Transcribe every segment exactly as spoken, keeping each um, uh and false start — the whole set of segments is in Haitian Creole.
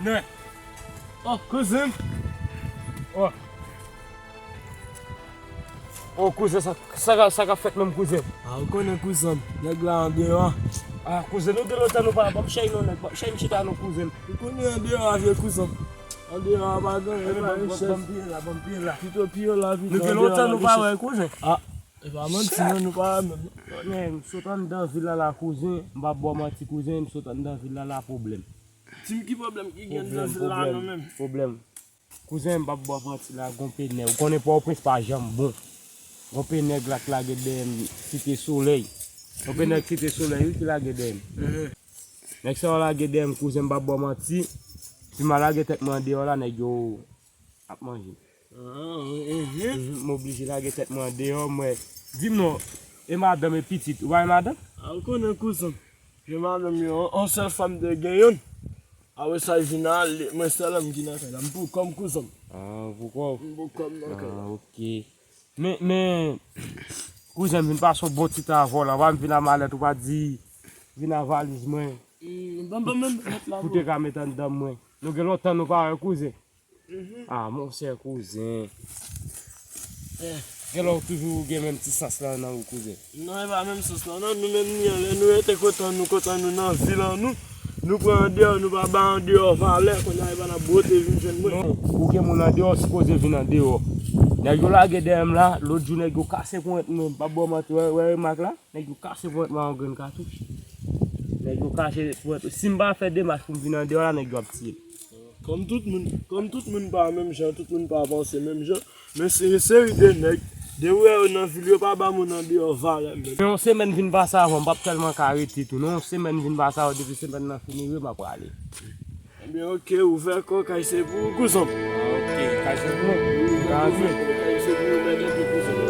Nè. Oh, kouzen. Oh. Oh, kouzen, sa, sa, ka- sa k ap fèt menm, kouzen? Ah, ou konnen, kouzen, nèg la andeyò. Ah, kouzen, nou gen lontan nou pa, pa chèy non, nèg, pa chèy m chita non, kouzen. Ou konnen andeyò a, vye kouzen. Andeyò a pa gen, e pa gen chèf. Ban m pye la, ban m pye la. Pito pye la, pito andeyò a pa gen chèf. Nou gen lontan nou pa wè, kouzen. Ah, e pa manti non, nou pa wè menm. Nèg, m sot anndan vil la la, kouzen, m p ap ba w manti, kouzen, m sot anndan vil la la, pwoblèm. Di m ki pwoblèm ki gen nan vil la non menm. Pwoblèm. Kouzen, m p ap ba w manti la, gon pe nèg. Ou konnen Pòtoprens pa janm bon. Gon pe nèg la k lage dèyè m Site Solèy. Gon pe nèg Site Solèy, wi, ki lage dèyè m. Nèg sa yo lage dèyè m, kouzen, m p ap ba w manti. Si m al lage tèt mwen andeyò la, nèg yo ap manje m. Ah, wi, mhm. Mhm, m oblije lage tèt mwen andeyò, mwen. Di m non, e madanm e pitit, ou pa gen madanm? Ah, ou konnen kouzen. Gen madanm yo, yon sèl fanm te gen youn. Apre sa, l vin ale, mwen sèl m ki nan kay la. M pou kò m, kouzen. Ah, pou kò w? M pou kò m nan kay la. Ah, ok. Men, men, kouzen, m vin pase yon bon ti tan avè w la. W pa m vin a malèt, ou pa di, vin a valiz mwen. Hmm, ban, ban, ban, ban, mèt la, pou te ka met anndan mwen. Nou gen lontan nou pa wè, kouzen. Mhm. Ah, monchè, kouzen. Eh. Gen lè w toujou gen menm ti sans lan nan ou, kouzen. Non, e pa menm sans lan non. Nou menm ni anlè, nou rete kontan nou, kontan nou nan vil an nou. Nou pran andeyò, nou pa bay andeyò valè, kounye a e pa n ap bwote vin jwenn mwen. Non, ou gen moun andeyò, sipoze vin andeyò. Nèg yo lage dèyè m la, lòt jou nèg yo kase ponyèt mwen, m p ap ba w manti, wè, wè remak la? Nèg yo kase ponyèt mwen a yon grenn katouch. Nèg yo kase ponyèt. Si m pa fè demach pou m vin andeyò la, nèg yo ap tiye m. Kòm tout moun, kòm tout moun pa menm jan, tout moun pa panse menm jan, men se yon seri de nèg, de ou wè yo nan vil yo pa ba moun andeyò valè menm. Men yon semèn vin pase avan, m p ap tèlman ka rete tou non, yon semèn vin pase avan, depi semèn nan fini, wi, m ap prale. Ebyen, ok, ouvè kò, kay se pou ou, kouzen. Ah, ok, kay se pou mwen. Garanti. Kay se pou ou, mèt, epi kouzen.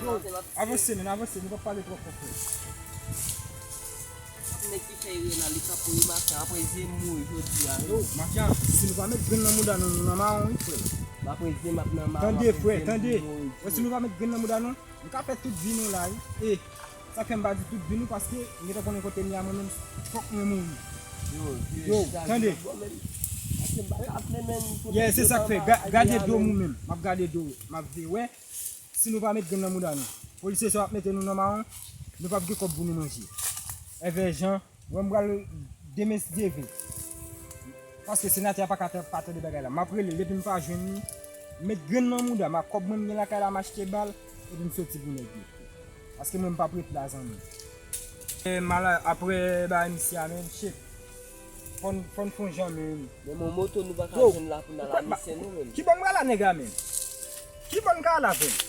Yo, avanse, men, avanse, nou pa pale twò fò, frè. Nèg ki fè erè la, li kanpe wi, Mafya, apre je m mouri jodi a, wi. Yo, Mafya, si nou pa met grenn nan mouda nou, nou nan mawon, wi, frè. Apre je m ap nan mawon. Tande, frè, tande. Wè, si nou pa met grenn nan mouda nou, nou ka fè tout vi nou la, wi. E sa k fè m pa di tout vi nou, paske m gentan konnen kote m ye a, mwen menm, fòk mwen mouri. Yo, yo, tande. Yeah, se sa k fè. Ga- gade do m ou menm. M ap gade do w. M ap veye wè. Si nou pa met grenn nan mouda nou, polisye sa yo ap mete nou nan mawon, nou p ap gen kòb pou nou manje. Èvè Jan, wè m pral demen si Dye vle. Paske senatè a pa ka ta- pa tande bagay la. M ap rele l, depi m pa jwenn li, met grenn nan mouda m, ak kòb mwen m gen lakay la, m achte bal, epi m soti pou nèg yo. Paske mwen m p ap ret la, zanmi. E, mala, apre bagay misye a menm, shit. Fò n, fò n fè yon jan menm. Men mon moto nou pa ka jwenn la pou n al a misye nou menm. Ki bò n pral la, nèg la menm? Ki bò n ka al avè l?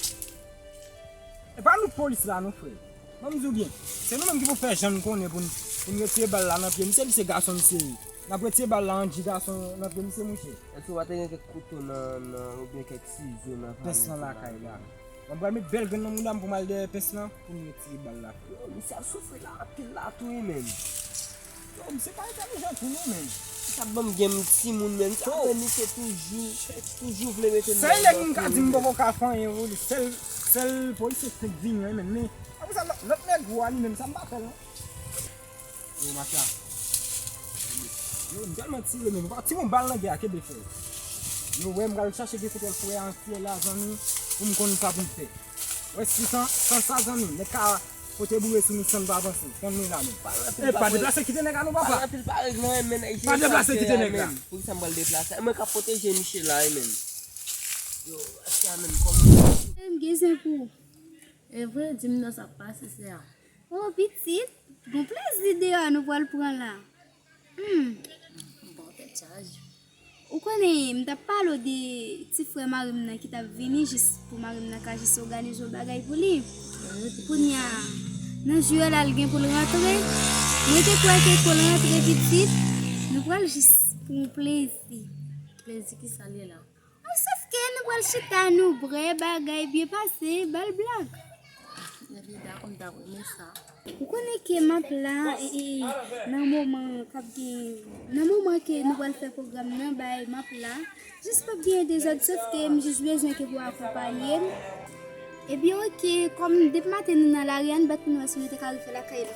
E pa nou polis la non, frè. Ban m di w byen. Se nou menm ki pou fè jan n konnen pou n, pou n retire bal la nan pye misye, misye gason misye ye. N ap retire bal la an dji gason nan pye misye, monchè. Èske w pa te gen kèk kouto nan, nan, oubyen kèk sizo nan pens lan lakay la? Mwen pral met bèl grenn nan mouda m pou m al dèyè pens lan pou m retire bal la. Yo, misye ap soufri la anpil la tou wi menm. Yo, misye pa entèlijan tou non menm. Sa ban m gen m timoun menm. Sa fè misye toujou, toujou vle mete m nan. Sèl nèg m ka di m poko ka fè anyen pou li. Sèl, sèl polisye k fenk vini an menm. Men, apre sa, lòt, lòt nèg ou a li menm, sa m pa fè l non. Yo, Mafya. Yo, m tèlman tire menm. Ou pa tire yon bal nan gè a, kenbe fè. Yo, wè, m pral chache gen kote l foure an fyèl la, zanmi, pou m konn sa pou m fè. Wè si san, san sa, zanmi m, nèg ka pote boure sou nou san n pa panse. Tann mwen la, menm. E, pa deplase, kite nèg la non, papa. Pa deplase, kite nèg la. Poukisa m pral deplase? Mwen ka pwoteje misye la, wi, menm. Yo, achte a, menm, kòman? M gen zen pou ou. E vre, di m nan sa k pase, sè a. O, pitit, gon plezi deyò nou pral pran la. Hmm. Bon, tèt chaje. Ou konnen, m t ap pale w de ti frè mari m nan ki t ap vini jis pou mari m nan ka jis òganize yon bagay pou li. Kounye a, nan jou yo la, l gen pou l rantre. Mwen te kwè ke pou l rantre pitit, nou pral jis pou yon plezi. Plezi ki sa l ye la? Sòf ke nou pral chita, nou bwè bagay, byen pase, ba l blag. Epi dakò, m ta renmen sa. Ou konnen ke m ap la, e, e, nan moman k ap gen, nan moman ke nou pral fè pwogram nan, bay, m ap la. Jis p ap gen dezòd, sòf ke m jis bezwen ke pou akonpaye m. Ebyen, oke, kòm depi maten nou nan lari a, ann bat pou n wè si nou te ka rive lakay la.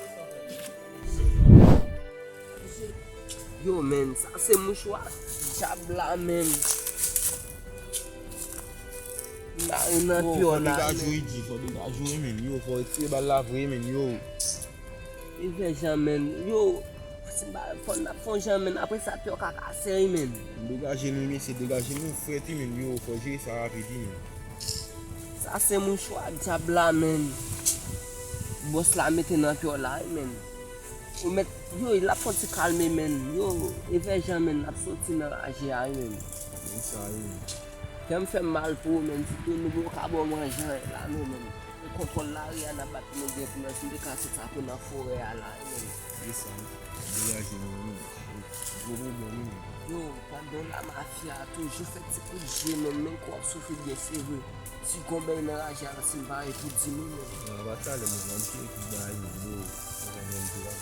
Yo, menm, sa se mouchwa dyab la, menm. Mare nan pyò la, menm. Fò degaje w, Idji, fò degaje w, menm. Yo, fò retire bal la vre, menm, yo. Evè jan, menm. Yo, fò n ap fè yon jan, menm. Apre sa, pyò ka kase, wi, menm. Degaje nou, mesye, degaje nou, frèt, wi, menm. Yo, fò jere sa rapid, wi, menm. Sa se mouchwa dyab la, menm. Bòs la mete nan pyò la, wi, menm. Ou mèt, yo, l ap fè yon ti kalme, menm. Yo, evè jan, menm, l ap soti nan raje a, wi, menm. Konsa, wi. Kè m fè m mal pou ou, menm. Sitou nou, yo ka ba w manje la, nou, menm. E kontwòl lari a, n ap bat pou nou gen pou nou, si nou te ka soti apre nan forè a la, wi, menm. Se sa, wi. Degaje nou, menm. Gwo pwoblèm, wi, menm. Yo, pandan w la, mafya, toujou fè ti kout je, menm, menm kou w ap soufri byen sere. Si gon bèy nan raje a, si m pa gen pou di nou, menm. Nan, pa talè, menm, m ap jere tout bagay, menm, yo. Sa menm tou la.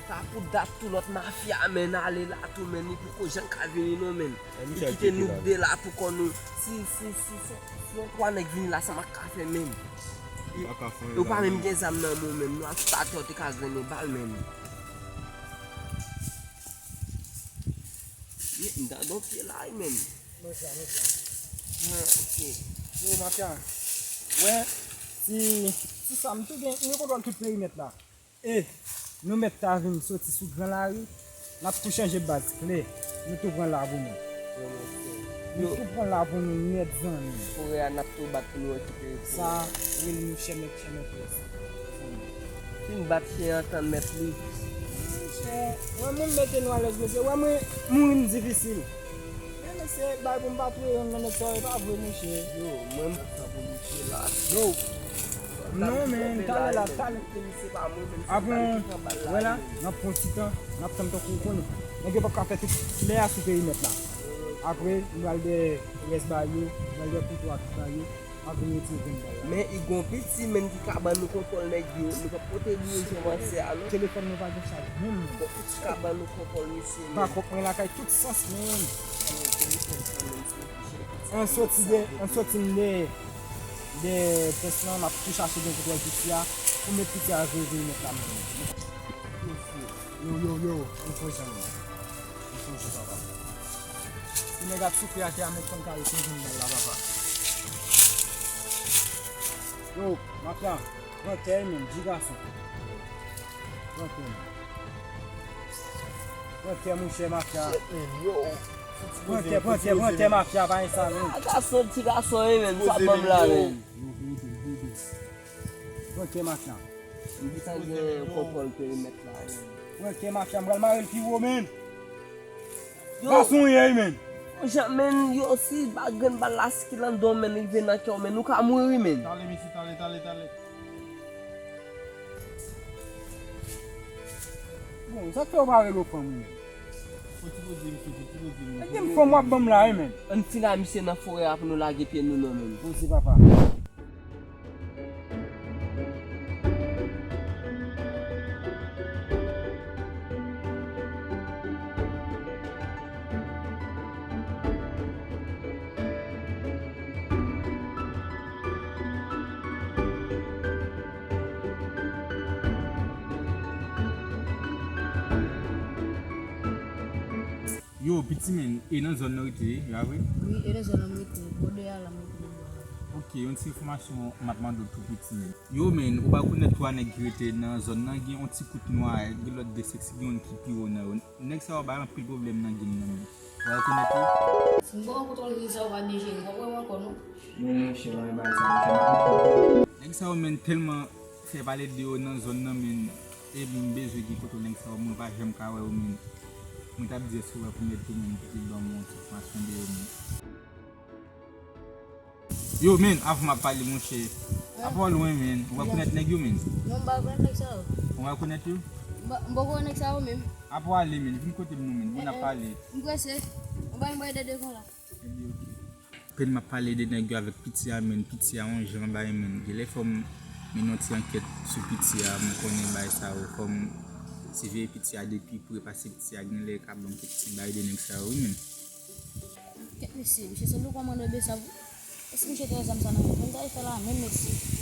Sa pou dat tou lòt mafya, menm, ale la tou, menm, li poko janm ka vini, non, menm. Li kite nou de la pou kò nou. Si, si, si, si, si yon twa nèg vini la, sa m ap ka fè, menm. Yo pa menm gen zam nan men w, menm. Nou a tout atè, w te ka grennen bal, menm. Ye, m ta don pye la, wi, menm. Mwen sa, mwen sa. Mwen, oke. Yo, mafya. Wè, si, si sa, m tou gen, nou kontwòl tout perimèt la. E, nou mèt ta vin soti sou gran lari, n ap tou chanje baz kle, nou tou pran la pou nou. Yo, monchè. Nou tou pran la pou nou nèt, zanmi. Forè a, n ap tou bat pou nou rekipere forè a. Sa, rele nou chèmèt, chèmèt rès. Fin bat chen an, tann mèt li. Monchè, wè mwen mete nou alèz, mesye. Wè mwen mouri m difisil. Men mesye, bay pou m pa touye yonn nan nèg sa yo, e pa vre, monchè. Yo, mwen m pa pou misye la. Yo. Non, men, talè la, talè. Apre, wè la, n ap pran ti tan, n ap tann tankou w konnen. Nèg yo p ap ka fè tout lè a sou perimèt la. Apre, nou al dèyè rès ba yo, nou al dèyè kouto a tout ba yo. Ap vin retire grenn bal la. Men i gon piti menm ki ka ban nou kontwòl nèg yo. Nou p ap pote bouyon jan w panse a non. Telefòn nou pa gen chaj menm non. Gon piti ka ban nou kontwòl mesye menm. Bakòp mwen lakay tout sans menm. An soti de, an soti m de, de pès lan, m ap tou chache gen kontwòl piti a. Pou met piti a veye veye met la menm. Yo, yo, yo, ann fè jan menm. Ann fè jan papa. Si nèg ap soufri atè a, menm fanm kare tou vin nan la, papa. Yo, mafya, pran tè menm, di gason. Pran tè menm. Pran tè, monchè, mafya. Pran tè, pran tè, pran tè, mafya, pa gen sa, non. Ah, gason, ti gason, wi, menm, sa banm la, menm. Pran tè, mafya. M gentan gen kontwòl perimèt la, menm. Pran tè, mafya, m pral mare l pi wo, menm. Yo. Gason ye, wi, menm. Jan, menm, yo, si ba grenn bal la sikile anndan w, menm, rive nan kè w, menm, ou ka mouri, menm. Tale, mesye, tale, tale, tale. Bon, sa k fè w pa rele w fanm ou menm? Fò ti poze, mesye, fò ti poze, mesye. Gen fanm w ap ban m la, wi, menm. Ann fin a misye nan forè a pou nou lage pye nou non, menm. Poze, papa. Yo, piti menm, e nan zòn nan rete, ya vre? Wi, e nan zòn nan m rete, bò dèyè a la m rete nan bò a. Ok, yon ti enfòmasyon m ap mande w tou piti. Yo, men, ou pa rekonèt twa nèg ki rete nan zòn nan, gen yon ti kout nwa, gen lòt de seksi, gen youn ki pi wo nan yo. Nèg sa yo bay anpil pwoblèm nan gang nan, men. Ou pa rekonèt yo? Si m poko kontwole nèg sa yo pa byen jere, m poko wè yo ankò, non. Men monchè, mwen bay sa, monchè, m pa konprann. Nèg sa yo, men, tèlman fè pale de yo nan zòn nan, men, e m bezwen gen kontwòl nèg sa yo, mwen pa janm ka wè yo, men. Mwen t ap di èske w pa rekonèt yo, men, pou te ban m yon ti enfòmasyon de yo, men. Yo, men, avan m ap pale, monchè. Apa w lwen, men. Ou rekonèt nèg yo, men? Non, m pa rekonèt nèg sa yo. Ou rekonèt yo? M pa, m poko wè nèg sa yo menm. Apa w ale, men. Vin kote m non, men. Vin ap pale. M prese. M bay, m bay de devan la. Ebyen, ok. Penn m ap pale de nèg yo avèk piti a, men. Piti a yon jan bay, men. Genlè fò m mennen yon ti ankèt sou piti a, m konnen bay sa yo. Fò m siveye piti a de pi pre, paske piti a genlè ka ban m kèk ti bay de nèg sa yo, wi, men. Kèt mesye, misye sanble kòmandan Besap. Èske misye te wè zam sa nan men? Kòman sa e fè la menm, mesye?